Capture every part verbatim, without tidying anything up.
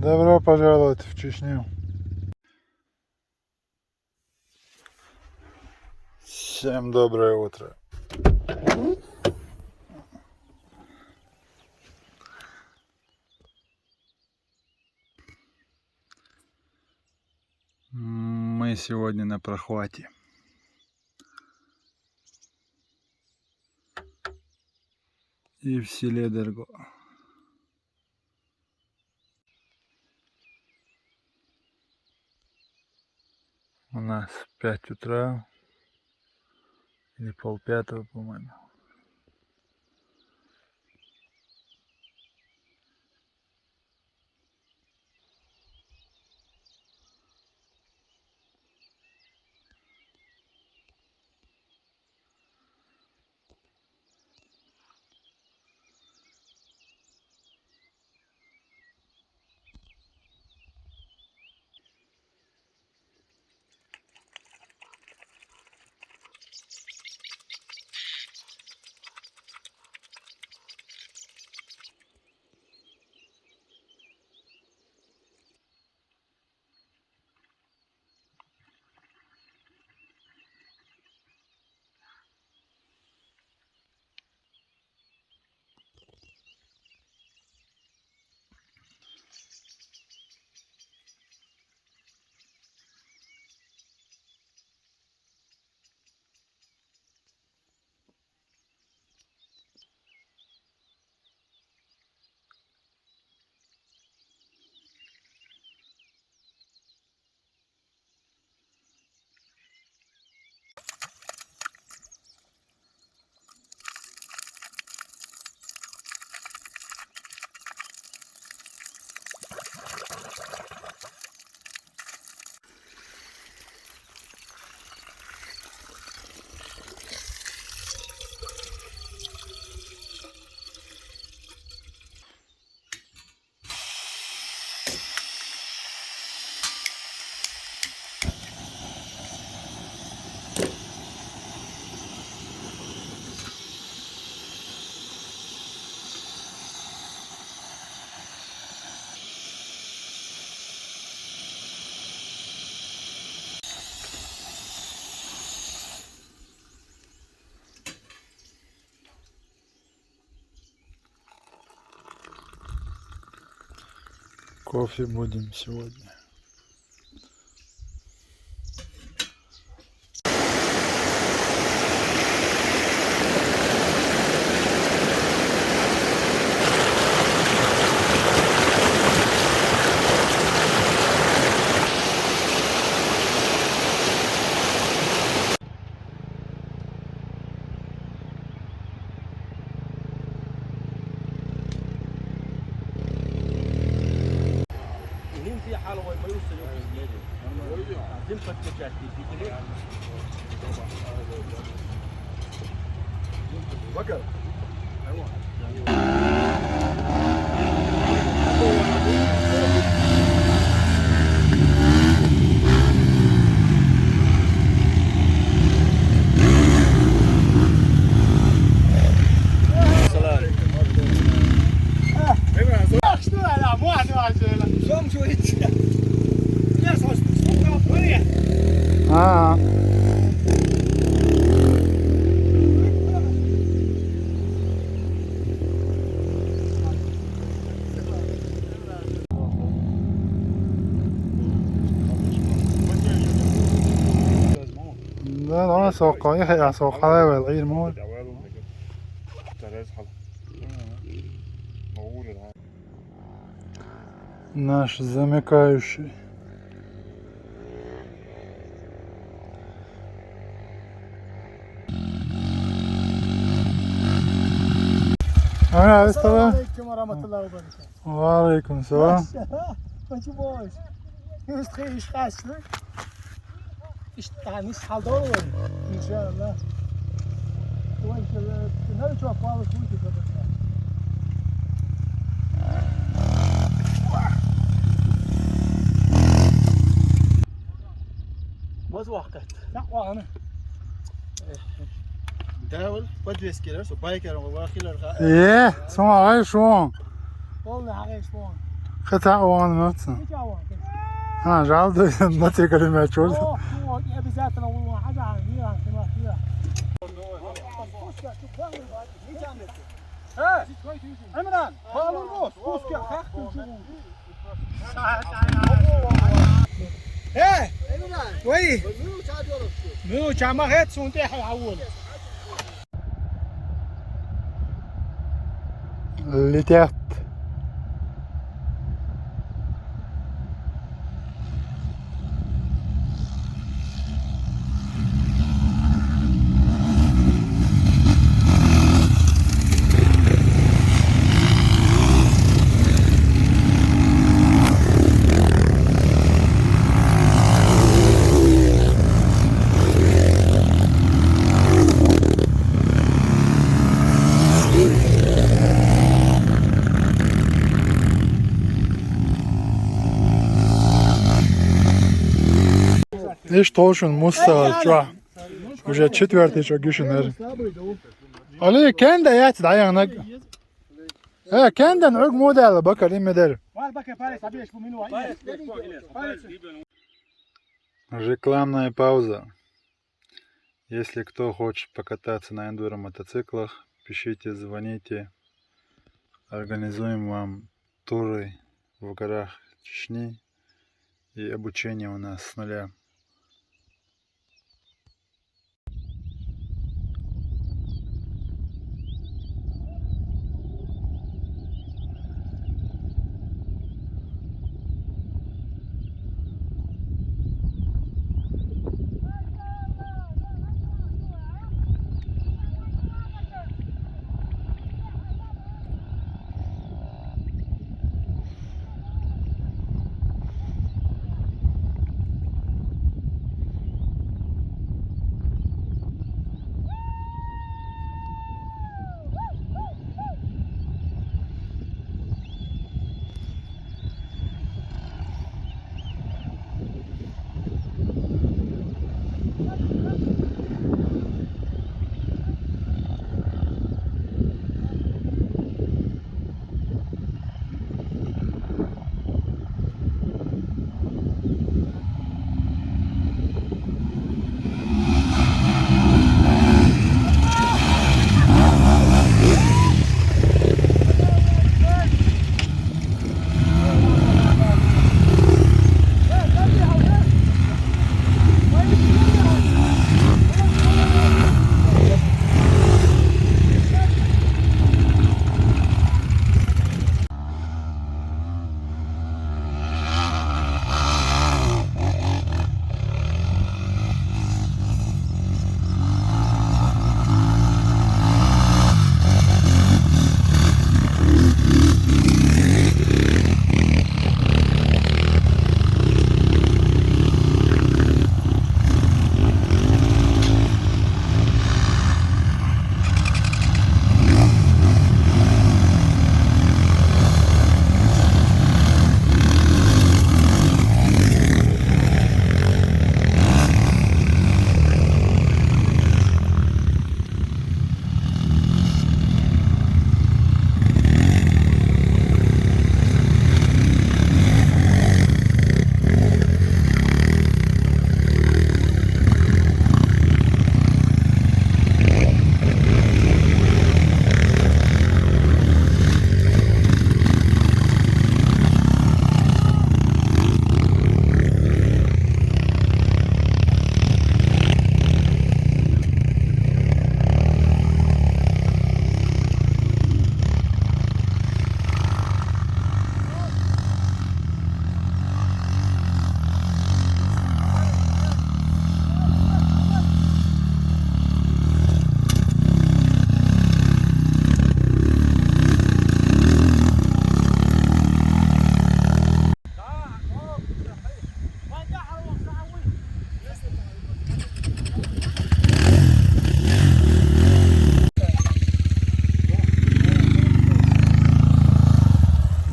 Добро пожаловать в Чечню. Всем доброе утро. Мы сегодня на прохвате. И в селе Дерго. У нас пять утра или полпятого, по-моему. Кофе будем сегодня. Ha. Да, да, سوق، يا أخي، سوق هذا والعير مو. Наш замыкающий. Ага, السلام عليكم ورحمة الله وبركاته. وعليكم السلام. Почему? Üstü iş kaçtı? İşte, yani, iş halda olur. İnşallah. Ulan, şöyle, ne çok pahalı kuydu. Nasıl vakit? Yok, o anı. Давай, подвески, со байкером, вахилар. Э, соң ағай шоң. Ол ағай шоң. Хата оан маца. А, жаль, да, мотоцикле мячик. О, о, обязательно он, а, да, не, не, не. Э, Эмран, балур бу, спуск я, как ты живу? Э, ой. Ну, чама хет сунте хавул. Летят. Иш товшун мусса чуа. Уже четвёртый чуа гишинер. Али кенда яц даянаг. Э, кендан уг модал бакар имедер. Рекламная пауза. Если кто хочет покататься на эндуро-мотоциклах, пишите, звоните. Организуем вам туры в горах Чечни и обучение у нас с нуля.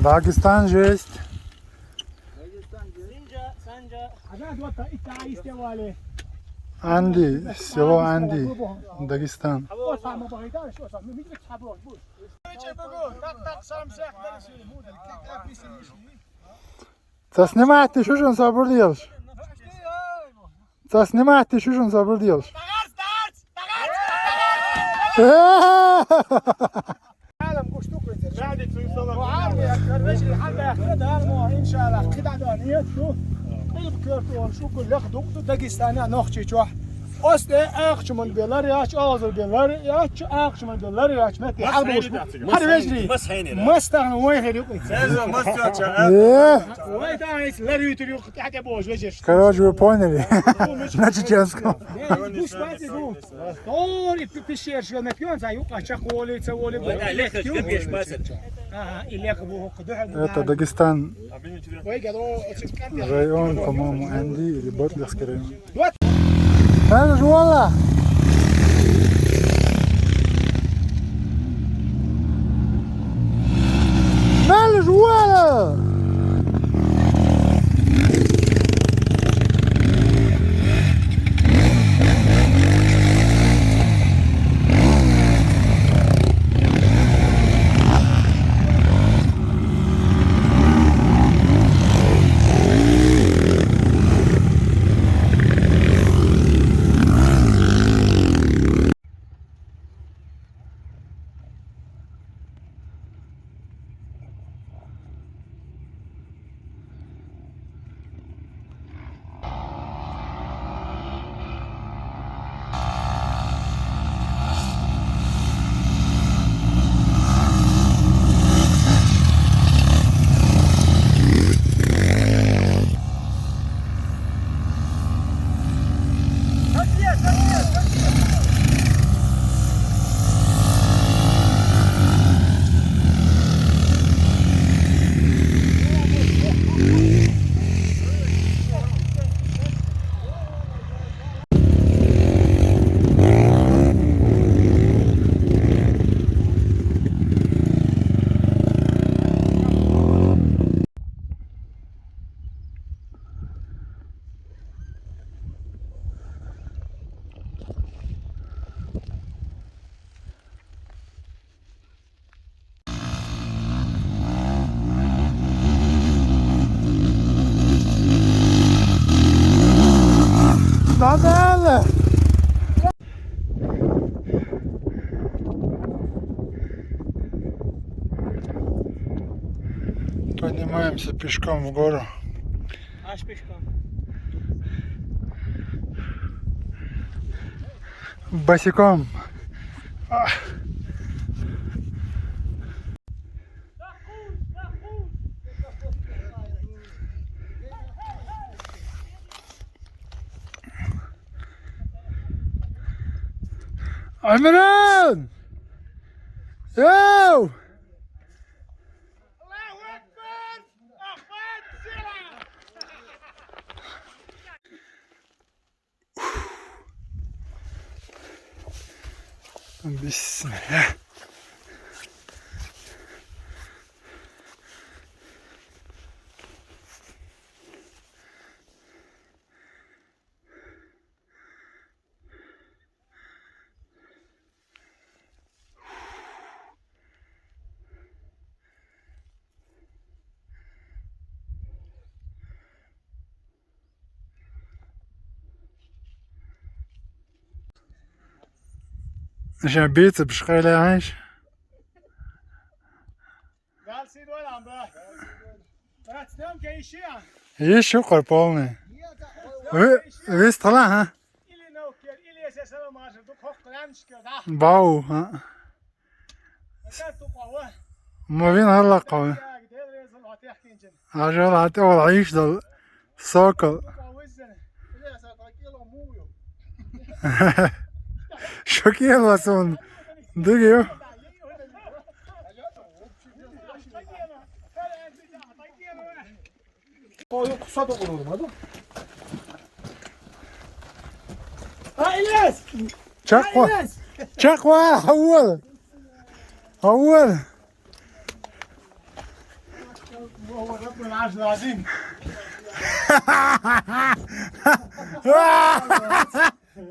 Дагестан жесть. Санжа, Санжа. Ага, вот та, и та, и сдевали. Анди, село Анди, Дагестан. Ца снимать шу шун, сабур делаш. Ца снимать шу шун, сабур делаш. Э! Дагестан, нохчий чу. Ост э, ахчуман белар яч, азар белар яч, ахчуман белар яч, мет хал буш. Хар вежри. Мас хейнера. Мас тагын вай хери. Сен мас яч. Э! Вай да эс лар ютур юк, хата бош вежер. Короче, вы поняли. На чеченском. Душ пати ду. Тори пи-, пишер шо на пион за юк, а чак воли, ца воли. Ага, и леха бу хок. Это Дагестан. Район, по-моему, Анди или Ботлихский район. Мелиш вала! Мелиш вала! Надо! Поднимаемся пешком в гору. Аж пешком. Босиком. А. Амиран! Йоу! Бисмилла. عشان بيتزا بشقيلة عايش. ايش شو قربوني؟ ويست خلا، ها؟ باو، ها؟ ما فين هلا قوي. عجل عتي والعيش دل سوكل. شو كيلو سون؟ دقيقة. Koyun kusa da olur olmadı. Ha, İlyas! Çakma. İlyas! Çakma, havul. Havul. Bu havada bu lazım. Эй,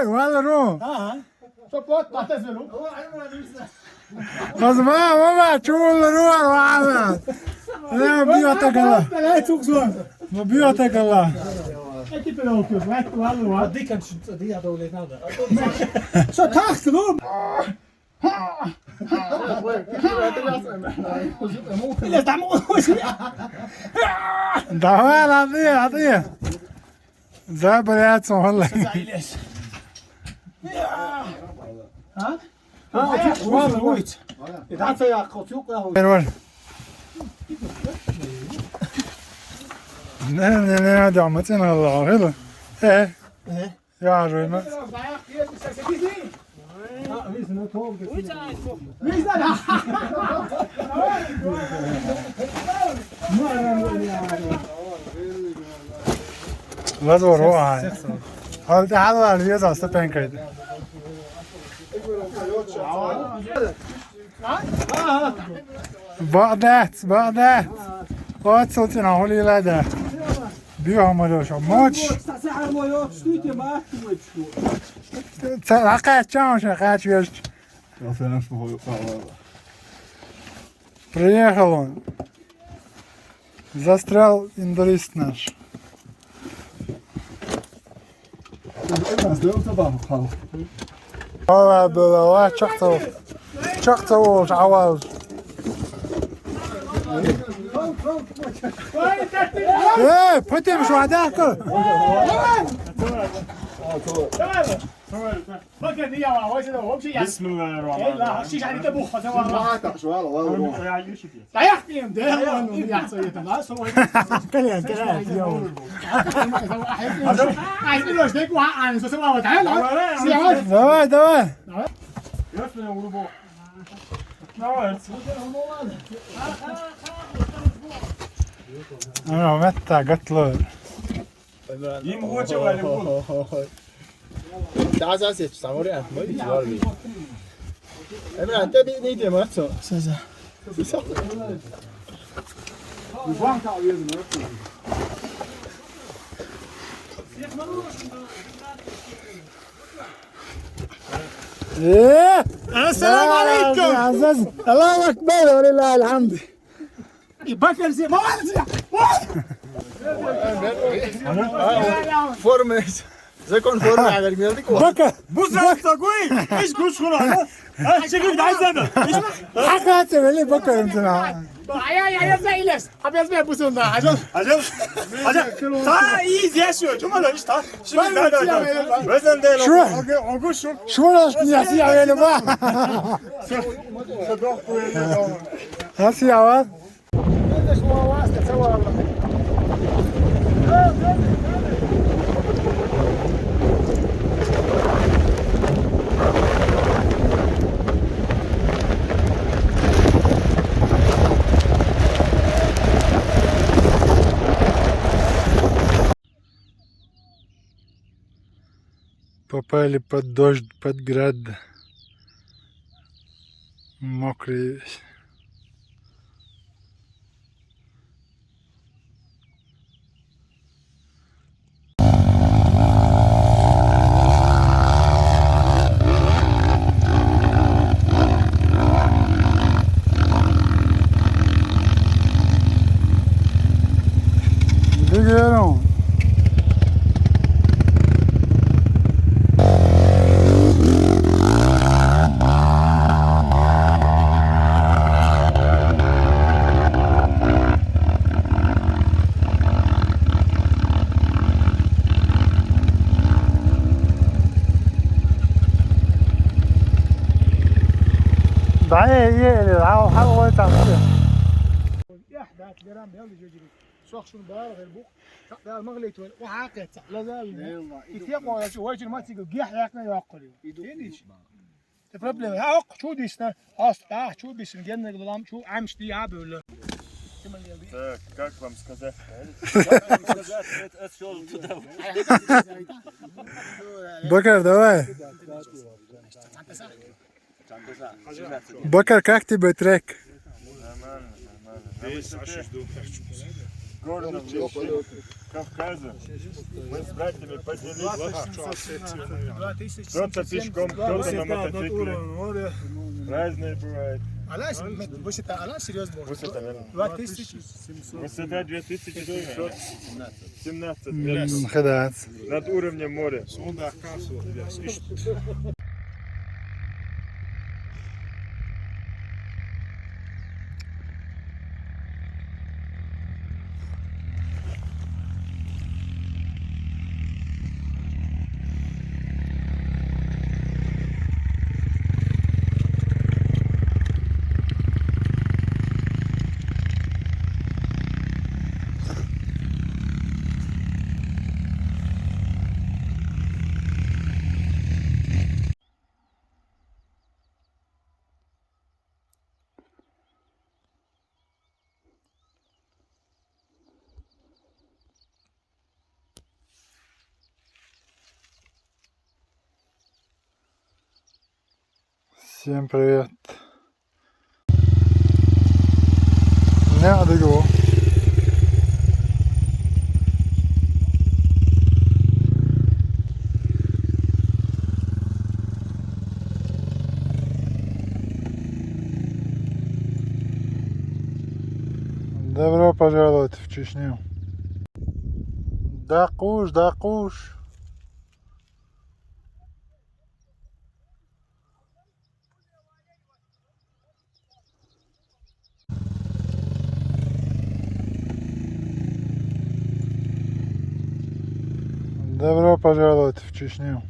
валру. Ага. Что, плот, плот, извину. Возьма, мама, чула, руа, вала. Я убью это гала. Эй, тук зон. Убью это гала. Эти пилоты, вать, валру. А ты как, что ты, я то улетал, да? Что, так, ну? Давай, лады, лады. За, блядь, сон, валла. А? А, вот, вот. Перевар. Не, не, не, да, мы цена, валла. Э. Э. Яа, жойма. Лазор, о, ай. Хал, хал, хал, я за степенькой. Багъдат, багъдат. От сутина хули лада. Био моё шо моч. Ца, а качан шо, кач вешт. Приехал он. Застрял индурист наш. Ала было, ала чахтал. Чахтал, ала. Э, потом что, да, ко? بسم الله الرحمن الرحيم. Dayak diyeyim de. Kalen, kalen, yo. Давай, давай. Ana, metta gatlo. Им хоче вали бу. Таза сеч, самори, а, мы вали. Эмре, а тебе не идем, а что? Саза. Э, ассаламу алейкум. Азаз. Аллаху акбар, ва лиллахил хамд. И бакар зе, молодец. Форма. Закон форма, а вермелдик. Бака. Бу сен такой, иш гуш хула. А, чекин, дай зада. Хакат, вели бака. Ай, ай, ай, ай, ай. Обез бе бусунда. Ажал. Ажал. Ажал. Та из яшо. Чума да иш та. Шура. Огу шу. Шура не яси авели ба. Садох куели. Яси ава. Попали под дождь, под град. Мокрый весь. Big Aaron. ضعيف، يقلب، عاو-، حاول تعمل. Сох шуну баары гел бу. Сакъ баары магълейт вел. Ва хакъет сакъ. Лазави. Итек вала чи вайчир мацигу гех якна якъли. Тени чи. Те проблема. Ха, ок, чу дисна. Аст, а, чу дисна. Генна гулам, чу амш ди а бёле. Так, как вам сказать? Как вам сказать? Это, это всё туда. Бакар, давай. Бакар, как тебе трек? Нормально, нормально. А высоты? Кавказа. Мы с братьями поднялись. Два тисячі Кто-то пешком, кто-то на мотоцикле. Море. Разные бывают. Алан, высота Алан серьезно. Высота, наверное. Два тысячи. Высота две тысячи семьсот семнадцать М, метров. Хыдац. Над уровнем моря. Всем привет. Не надо его. Добро пожаловать в Чечню. Дакуш, дакуш. Добро пожаловать в Чечню.